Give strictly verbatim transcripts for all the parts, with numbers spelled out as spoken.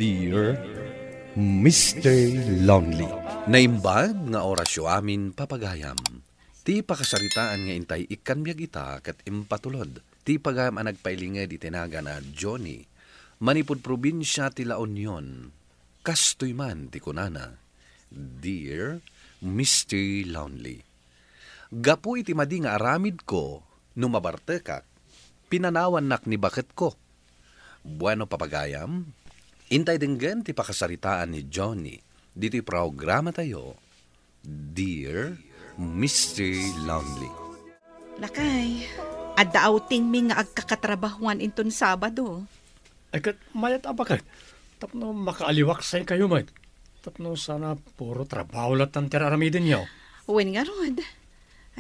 Dear Mister Lonely. Naimbag nga orasyo amin, papagayam. Ti pakasaritaan nga intay ikkan biag ita ket impatulod ti pagayam a nagpailinged iti nagan a Johnny, manipud probinsia ti La Union. Kastoy man ti kunana, "Dear Mister Lonely, gapu iti madi nga aramidko no mabartekak, pinanawannak ni baketko." Bueno, papagayam, intay denggen ti pakasaritaan ni Johnny ditoy programatayo, Dear Mister Lonely. Lakay, adda outingmi nga agkakatrabahuan inton Sabado. Ay, ket mayat a baket, tapno makaaliwaksaykayo met. Tapno sana puro trabaho latta ti ar-aramidenyo. Wen ngarud.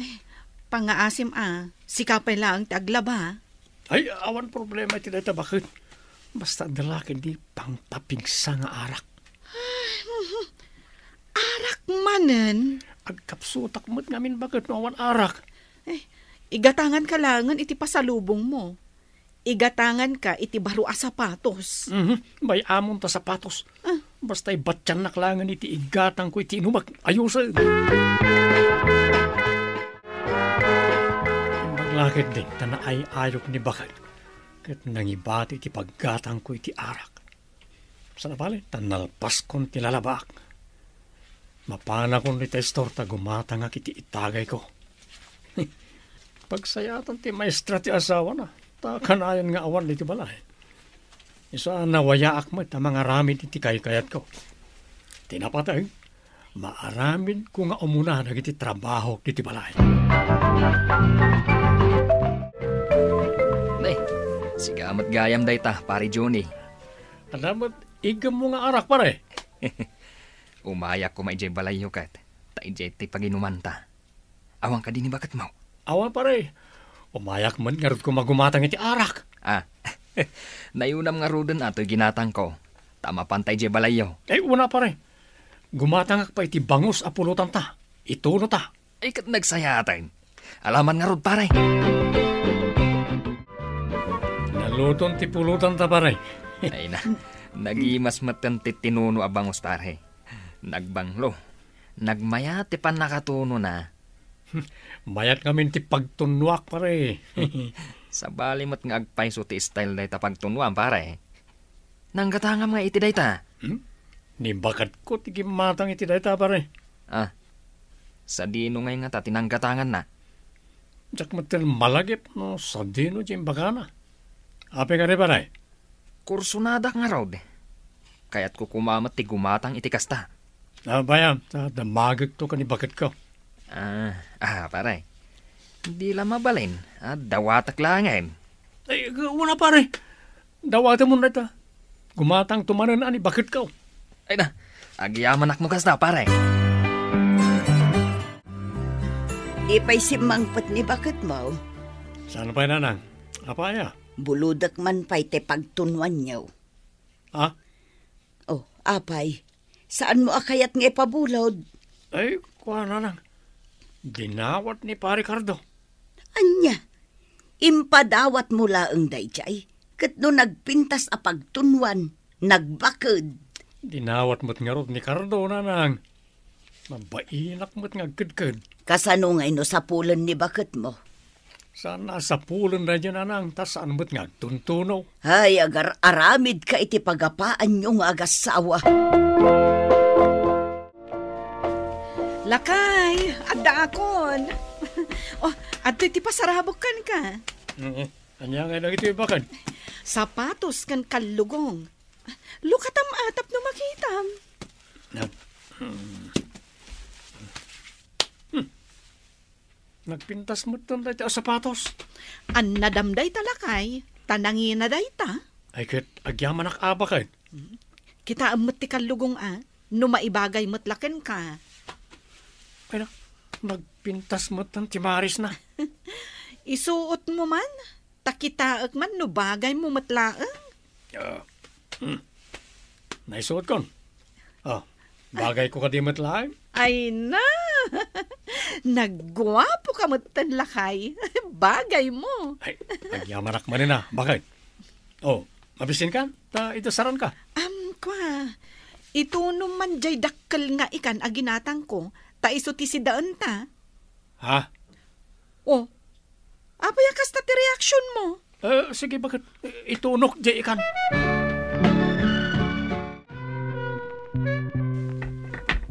Ay, pangngaasim a, sika pay laeng ti aglaba. Ay, awan problema iti dayta baket. Basta adda la ketdi pangtapigsa nga arak. Arak manen? Agkapsutak met ngamin baket no awan arak. Eh, igatanganka laengen iti pasalubongmo. Igatanganka iti baro a sapatos. Mhm. Bay-amon ta sapatos. Ah. Basta ibatiannak laengen iti igatangko iti inumek. Ayosen. Imbag la ketdi ta naay-ayok ni baket ket nangibati iti paggatangko iti arak. Saan a bale, ta nalpaskon ti lalabaak. Mapanakon iti istor ta gumatangak iti itagayko. Pagsayaatan ti maestra ti asawana, ta kanayon nga awan iti balay. Isu a nawayaak met a mangaramid iti kaykayatko. Ti napateg, maaramidko nga umuna dagiti trabahok diti balay. Nay, sika met gayam dayta, Pare Johnny. Adda met iggemmo nga arak, pare. Umayak koma idiay balayyo ket, ta idiay ti paginumanta. Awan kadi ni baketmo? Awan, pare. Umayak met ngarud koma gumatang iti arak. Ah, nayunam ngaruden a toy ginatangko. Ta mapanta idiay balayyo. Ay, una, pare. Gumatangak pay iti bangus a pulotanta. Itunota. Ay, ket nagsayaaten. Alaman ngarud, pare. Naluton ti pulotanta, pare. Ay na, nagimas metten ti tinuno a bangus, pare. Nagbanglo. Nagmayat ti pannakatunona. Mayat ngamin ti pagtunnoak, pare. Sabali met nga agpayso ti style dayta pagtunnoam, pare. Nanggatangam nga iti dayta. Hmm? Ni baketko ti gimmatang iti dayta, pare. Ah, sadino ngay ngata ti nanggatanganna? Diak metten malagip no sadino ti imbagana. Apay kadi, pare? Kursonadak ngarud. Kayatko koma met ti gumatang iti kasta. Ah, bayam, ta damagekto ken ni baketko. Ah, ah, pare. Di la mabalin, ah, dawatek laengen. Ay, wala, pare. Dawatemon dayta. Gumatangto manen a ni baketko. Ay na, agyamanak no kasta, pare. Di pay simmangpet ni baketmo. Saan pay, nanang? Apay a? Bulodek man pay ti pagtunoanyo. Ha? Oh, apay, saanmo a kayat nga ipabulod? Ay, kuana lang. Dinawat ni Pare Cardo. Ania? Impadawatmo laeng daydiay? Ket no nagpintas a pagtunoan, nagbaked. Dinawat met ngarud ni Cardo, nanang. Mabainak met nga agkedked. Kasano ngay no sapulen ni baketmo? Saan a sapulen daydiay, nanang, ta saan met nga agtuntuno. Ay, agar-aramidka iti pagapaanyo nga agassawa. Lakay, addaakon. Oh, adtoy ti pasarabok kenka. Mm-mm. Ania ngay dagitoy, baket? Sapatos ken kallugong. Lukatam a tapno makitam. Nag-, hmm. Hmm. Nagpintas metten dayta a sapatos. Annadam dayta, lakay, ta nangina dayta. Ay, ket agyamanak a, baket. Kitaem met ti kallugong a, no maibagay met la kenka. Ay na, nagpintas metten ti marisna. Isuotmo man. Ta kitaek man no bagaymo met laeng. Ah, hmm. Naisuotkon. Ah, bagayko kadi met laeng? Ay na! Nagguapoka metten, lakay. Bagaymo. Ay, agyamanak manen a, baket. Oh, mabisinka? Ta idasaranka. Am, Kua, itunom man jay dakkel nga ikan a ginatangko, ta isu ti sidaenta. Ha? O, apay a kasta ti reaksionmo? Eh, sige, baket? Itunok jay ikan.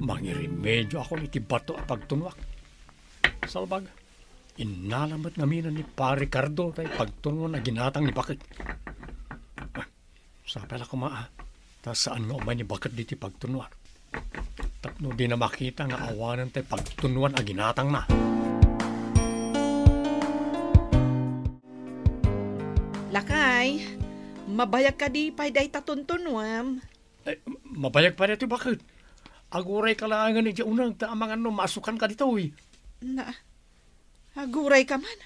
Mangirimedioakon iti bato a pagtunuak. Salbag, innala met ngamin ni Pare Ricardo tay pagtunuan a ginatang ni baket. Sapay la koma, a, ta saan nga umay ni baket diti pagtunuan. Tapno dina makita nga awanen tay pagtunuan a ginatangna. Lakay, mabayag kadi pay dayta tuntunuem? Eh, mabayag pay daytoy baket. Agurayka laengen idiay uneg ta amangan no maasukanka ditoy. Na, agurayka man.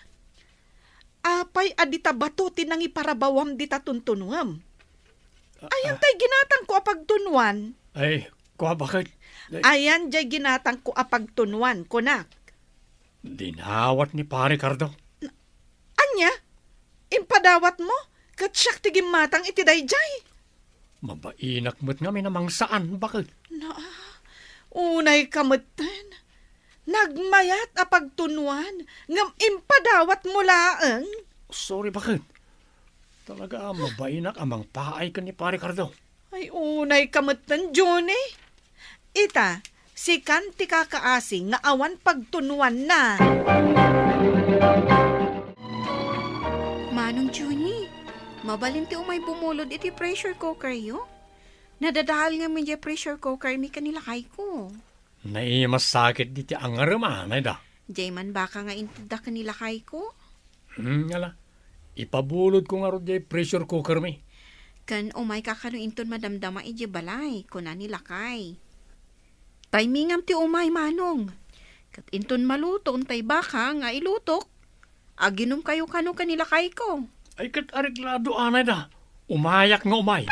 Apay a dita bato ti nangiparabawam dita tuntunuem? A-, Ayan a- tay ginatangko a pagtunuan. Ay, kua baket. Ay. Ayan jay ginatangko a pagtunuan, kunak. Dinawat ni Pare Ricardo. Ania? Impadawatmo? Ket siak ti gimmatang iti daydiay. Mabainak met ngamin a mangsaan, baket. Na, unayka metten. Nagmayat a pagtunuan, ngem impadawatmo laeng. Sorry, baket. Talaga a mabainak a mangpaay ken ni Pare Ricardo. Ay, unayka metten, Junie. Ita, sikan ti kakaasi nga awan pagtunuanna. Manong Junie, mabalin ti umay bumulod iti pressure cooker yo? Nadadael ngamin diay pressure cooker mi ken ni lakayko. Naimasakit diti angarem a, Nayda. Diay man baka nga intedda ken ni lakayko? Hmm, ala. Ipabulodko ngarud diay pressure cooker mi. Ken umayka kano inton madamdama idiay balay, kuna ni lakay. Timingam ti umay, Manong. Ket inton maluto intay baka nga ilutok, aginumkayo kano ken ni lakayko. Ay, ket areglado, Nayda. Umayak nga umay.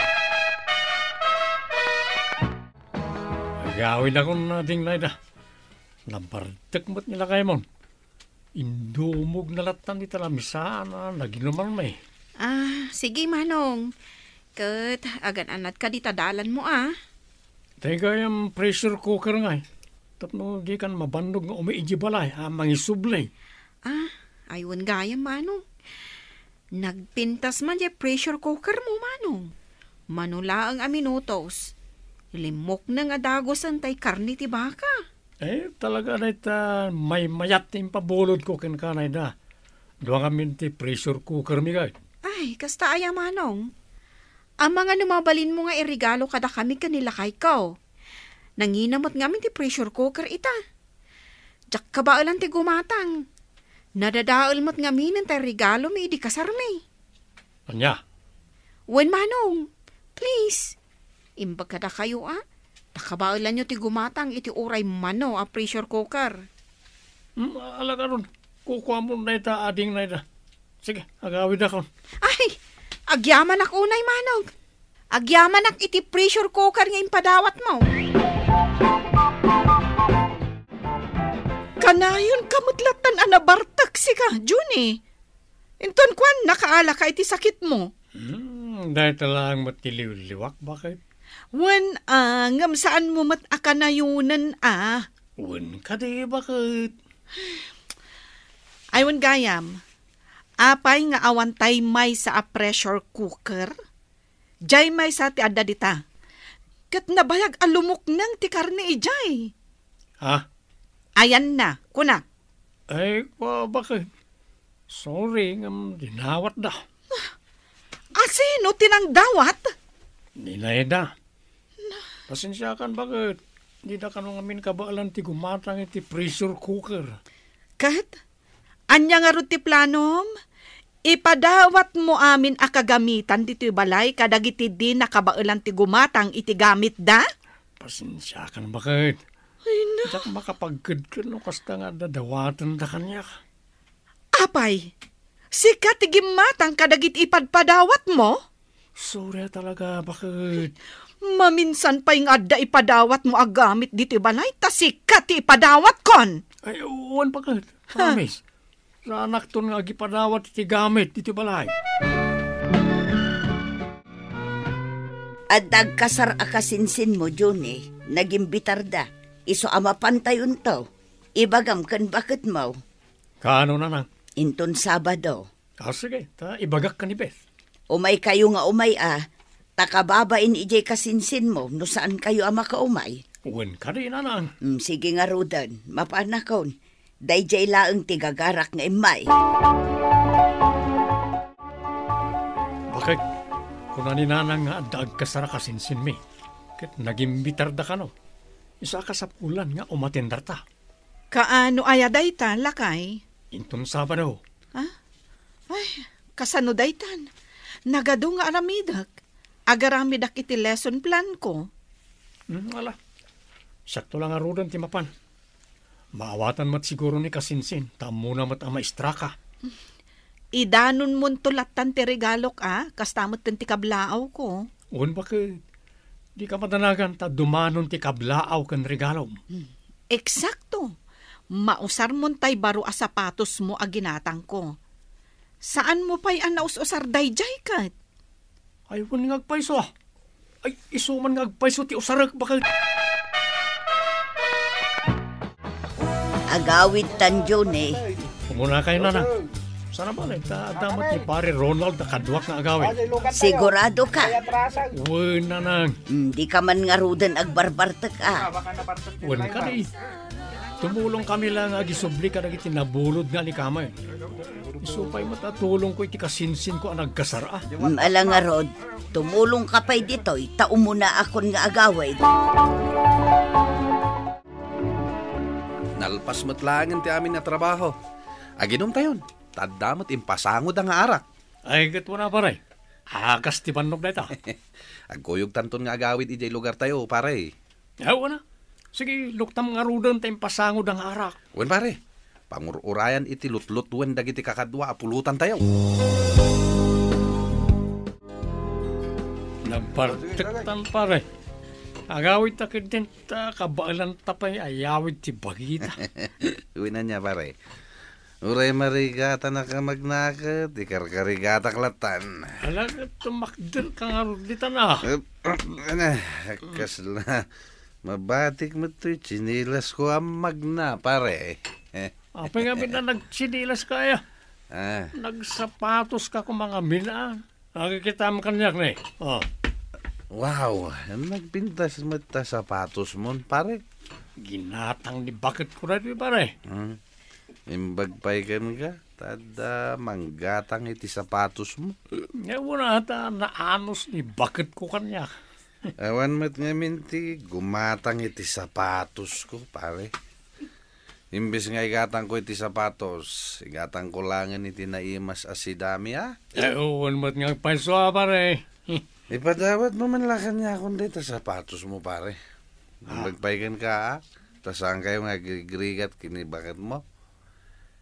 Agawidakon, Ading Nayda. Nabartek met ni lakaymon. Indumogna lattan dita lamisaan a naginumanmi. Ah, sige, Manong. Ket agan-anatka dita dalanmo, a. Tay gayam pressure cooker ngay. Tapno dikan mabannog nga umi idiay balay a mangisubli. Ah, ay wen gayam, Manong. Nagpintas man diay pressure cooker mo, Manong. Mano laeng a minutos, limmukneng a dagusen tay karne ti baka. Eh, talaga dayta maymayat ti impabulodko kenka, Nayda. Dua ngamin ti pressure cooker mi, gayam. Ay, kasta aya, Manong? Amangan no mabalinmo nga iregalo kadakami ken ni lakayko. Nangina met ngamin ti pressure cooker ita. Diak kabaelan ti gumatang. Nadadael met ngamin tay regalomi idi kasarmi. Ania? Wen, Manong, please. Imbag kadakayo, a. Ta kabaelanyo ti gumatang iti uray mano a pressure cooker. Hmm, alagad, kukuamon dayta, Ading Nayda. Sige, agawidakon. Ay, agyamanak unay, Manong. Agyamanak iti pressure cooker nga impadawatmo. Kanayonka met lattan a nabartek sika, Junie. Inton kuan, nakaalaka iti sakitmo. Hmm, dayta laeng met ti liwliwak, baket? Wen, a, ngem saanmo met a kanayonen, a. Wen kadi, baket? Ay, wen gayam, apay nga awantay maysa a pressure cooker? Jay maysa ti adda dita. Ket nabayag a lumukneng ti karne idiay. Ha? Ayanna, kuna. Ay, kua, baket? Sorry, ngem dinawatda. Asino ti nangdawat? Ni Nayda. Pasensiakan, baket? Dida kano ngamin kabaelan ti gumatang iti pressure cooker. Ket? Ania ngarud ti planom? Ipadawatmo amin a kagamitan ditoy balay kadagiti dina kabaelan ti gumatang iti gamitda? Pasensiakan, baket? Ay, na. Diak makapagkedked no kasta nga adda dawatenda kaniak. Apay, sika ti gimmatang kadagiti ipadpadawatmo? Sorry talaga, baket? Maminsan pay nga adda ipadawatmo a gamit ditoy balay, ta sika ti ipadawat kon. Ay, wen, baket. Ha? Promise. Saanakton nga agipadawat iti gamit ditoy balay. Adda agkasar a kasinsinmo, Johnny. Nagimbitarda. Isu a mapantayonto. Ibagam ken baketmo. Kaano, nanang? Inton Sabado. Ah, sige, ta ibagak ken ni Beth. Umaykayo nga umay a, ta kababain idiay kasinsinmo no saankayo a makaumay. Wen kadi, nanang. Mm, sige ngaruden, mapanakon. Daydiay laeng ti gagarak nga immay. Bakit? Kuna ni nanang nga adda agkasar a kasinsinmi. Ket nagimbitarda kano. Isu a kasapulan nga umatendarta. Kaano aya dayta, lakay? Inton Sabado. Ha? Ay, kasano daytan? Nagadu nga aramidek. Agaramidak iti lesson plan ko. Hmm, ala. Sakto lang ngaruden ti mapan. Maawatan met siguro ni kasinsin, ta ammona met a maestraka. Idanonmonto lattan ti regalok a, kasta met ken ti kablaaw ko. Wen, baket. Dika madanagan ta dumanon ti kablaaw ken regalom. Hmm. Eksakto. Mausarmon tay baro a sapatosmo a ginatangko. Saanmo pay a naus-usar daydiay ket? Ay, wen nga agpayso, ah. Ay, isu man nga agpayso ti usarek, baket. Agawid tan Johnny. Umuna kayo, nanang. Sana ba, ta, damat ni Pare Ronald na kaduak nga agawid. Sigurado ka? Wen, nanang. Hmm, di ka man ngaruden agbarbartek, ah. Wen kadi. Tumulong kami lang nga agisubli kadagiti nabulod nga alikamen. Isu pay met a tulongko iti kasinsinko a nagkasar a. Mm, ala ngarud, tumulong ka pay ditoy, ta umuna akon nga agawid. Nalpas met laengen ti amin a trabaho. Aginumtayon, ta adda met impasangoda nga arak. Ay, ket wen a, pare. Agas ti bannok dayta. Agkuyogtanton nga agawid idiay lugartayo, pare. Awan a. Sige, luktam ngaruden ta impasangoda nga arak. Wen, pare. Pangur-urayan iti lutlutuen dagiti kakadua a pulutantayo. Nagbartektan, pare. Agawidta ketdin ta kabaelanta pay ayawid ti bagita. Wen ania, pare. Uray marigatanak a magnaket, ikarkarigatak lattan. Ala, tumakder ka ngarud ditan a. Eh, ana, kasla, mabatik met toy tsinelas ko a magna, pare. Apay nga bina nagtsinelas ka aya? Ah. Nagsapatos ka koma ngamin a. Nakikitam kaniak ni. Oh. Wow, nagpintas met ta sapatosmon, pare. Ginatang ni baketko daytoy, pare. Hmm. Imbag pay kenka, ta adda manggatang iti sapatosmo. Nga wen a ta naanos ni baketko kaniak. Awan met ngamin ti gumatang iti sapatosko, pare. Imbes nga igatangko iti sapatos, igatangko laengen iti naimas a sidami, a? Eh, wen met nga agpayso a, pare. Ipadawatmo man la kaniakon dayta sapatosmo, pare. Ah. Imbag pay kenka, a? Ta saankayo nga agrigrigat ken ni baketmo.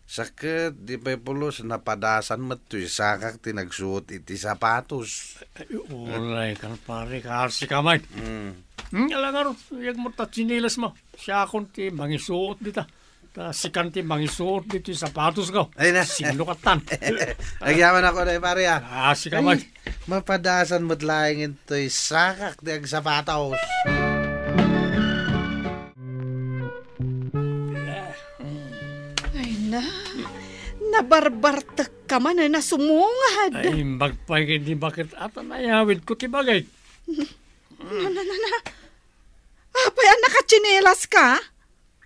Sakket, di pay pulos, napadasan met toy sakak ti nagsuot iti sapatos. Ay, unay kan, pare, kasi ka man. Mm. Hmm, ala ngarud, yagmo ta tsinelasmo. Siakon ti mangisuot dita. Ta sikan ti mangisuot ditoy sapatosko. Ay na. Sinno katan? Agyamanakon, pare, a. Ah, sika man. Ay, mapadasan met laeng intoy sakak ti agsapatos. Ay na, nabarbartek ka man a nasumungad. Ay, imbag pay ket ni bakit ata nayawidko ti bagik. Na, na, na, na. Apay a nakatsinelas ka?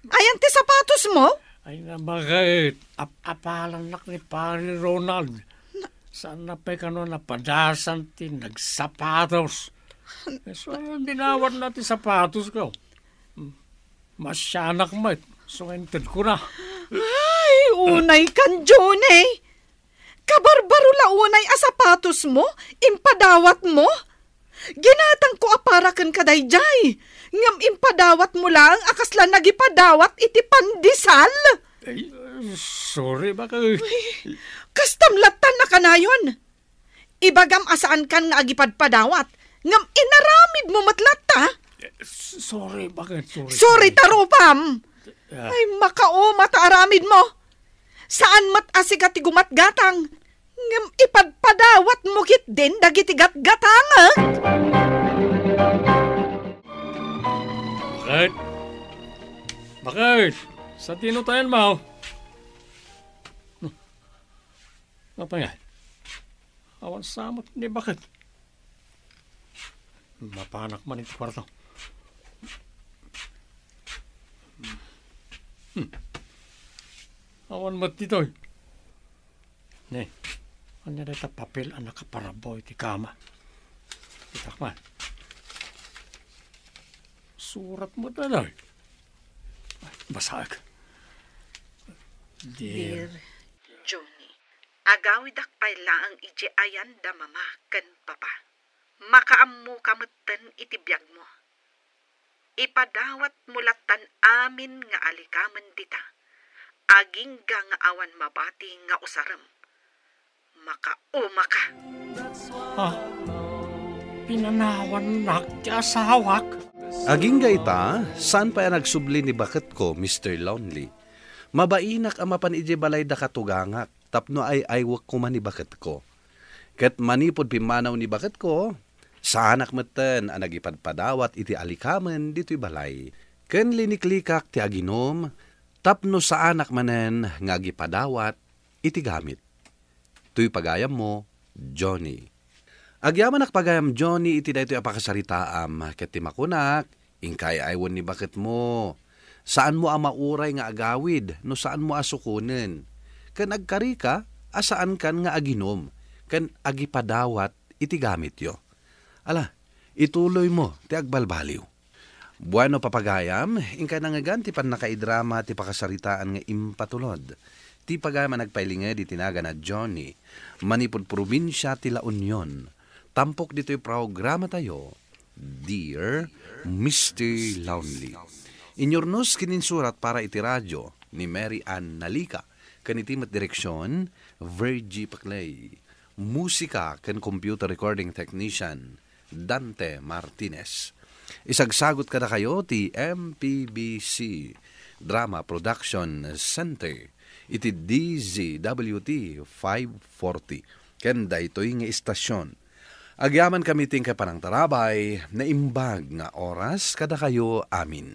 Ayan ti sapatosmo? Ay, nabaket. Ap-apalannak ni Pare Ronald. Na- Saan na pay kano napadasan ti nagsapatos? So, dinawatna ti sapatosko. Masianak met. So, intedko na. Ay, unay kan, Johnny. Kabarbaro la unay a sapatosmo, impadawatmo? Ginatangko a para kenka daydiay, ngem impadawatmo laeng a kasla nagipadawat iti pandesal. Ay, sorry, baka. Ay, kastam lattan a kanayon. Ibagam a saankan nga agipadpadawat, ngem inaramidmo met latta. Eh, s-, sorry, baka, sorry, Sorry, sorry. Tarupam. Ah. Ay, makauma ta aramidmo. Saan met a sika ti gumatgatang, ngem ipadpadawatmo ketdin dagiti gatgatangek. Bakit? Sa tino tayan mo? Apay ngay? Awan sa met ni Baket. Mapanak man iti kuarto. Hmm. Awan met ditoy. Ne, ania dayta papel a nakaparabbaw iti kama? Kitak man. Surat met daytoy. Basaek. Dear Dear Johnny, agawidak pay laeng idiay ayan da mama ken papa. Makaammoka metten iti biagmo. Ipadawatmo lattan amin nga alikamen dita, agingga nga awan mabati nga usarem. Makaumaka. Ah, pinanawannak ti asawak. Agingga ita, saan pay a nagsubli ni baketko, Mister Lonely. Mabainak a mapan idiay balayda katugangak tapno ay-aywek koma ni baketko. Ket manipud pimmanaw ni baketko, saanak metten a nagipadpadawat iti alikamen ditoy balay. Ken liniklikak ti aginom tapno saanak manen nga agipadawat iti gamit. Toy pagayammo, Johnny. Agyamanak pagayam Johnny iti daytoy a pakasaritaam, ket ti makunak, inka ay-aywen ni baketmo. Saanmo a mauray nga agawid no saanmo a sukonen. Ken agkarika a saankan nga aginom ken agipadawat iti gamityo. Ala, ituloymo ti agbalbaliw. Bueno, papagayam, inkay nangngegan ti pannakaidrama ti pakasaritaan nga impatulod. Ti pagayam a nagpailinged iti nagan a Johnny, manipud probinsia ti La Union. Tampok ditoy programatayo, Dear Mister Lonely. Inurnos ken insurat para iti radio ni Mary Ann Nalica, ken iti met direksion, Virgie Paclay. Musika ken computer recording technician, Dante Martinez. Isagsagot kadakayo ti M P B C Drama Production Center iti D Z W T five forty ken daytoy nga istasyon. Agyamankami ti inkay panangtarabay, naimbag nga oras kadakayo amin.